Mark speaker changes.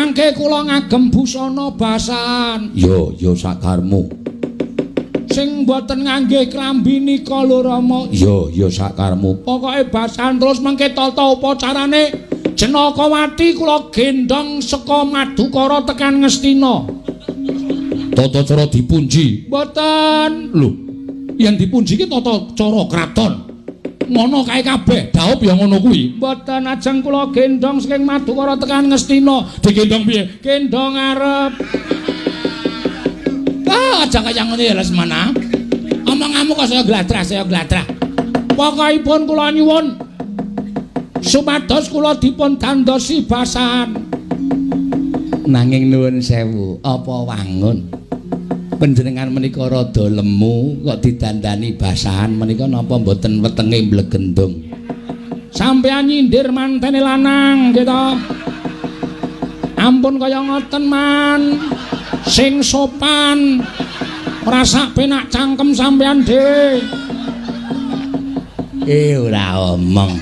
Speaker 1: Mangke kula ngagem busana basahan.
Speaker 2: Yo, yo sakarmu.
Speaker 1: Sing mboten ngangge klambi nika lho, Rama.
Speaker 2: Yo, yo sakarmu.
Speaker 1: Pokoke basahan terus mangke tata upacarane Janakawati kula gendhong saka Madukara tekan Ngastina.
Speaker 2: Tata cara dipunji.
Speaker 1: Mboten.
Speaker 2: Lho, yen dipunji ki tata cara kraton. Ngono kae kabeh, daup ya ngono kuwi.
Speaker 1: Mboten, ajeng kula gendhong saking Madukara tekan Ngastina.
Speaker 2: Digendhong piye?
Speaker 1: Gendhong arep.
Speaker 2: Ah, aja kaya ngono ya, Lesmana. Omonganmu kok saya gladrah, saya gladrah.
Speaker 1: Pokokipun kula nyuwun supados kula dipun dandosi basahan.
Speaker 2: Nanging nuwun sewu, apa wangun? Panjenengan menika rada lemu kok didandani basahan menika napa mboten wetenge mblegendung?
Speaker 1: Sampeyan nyindir mantene lanang gitu. Ampun kaya ngoten, Man. Sing sopan. Ora sak penak cangkem sampeyan dhewe.
Speaker 2: Eh, ora omong.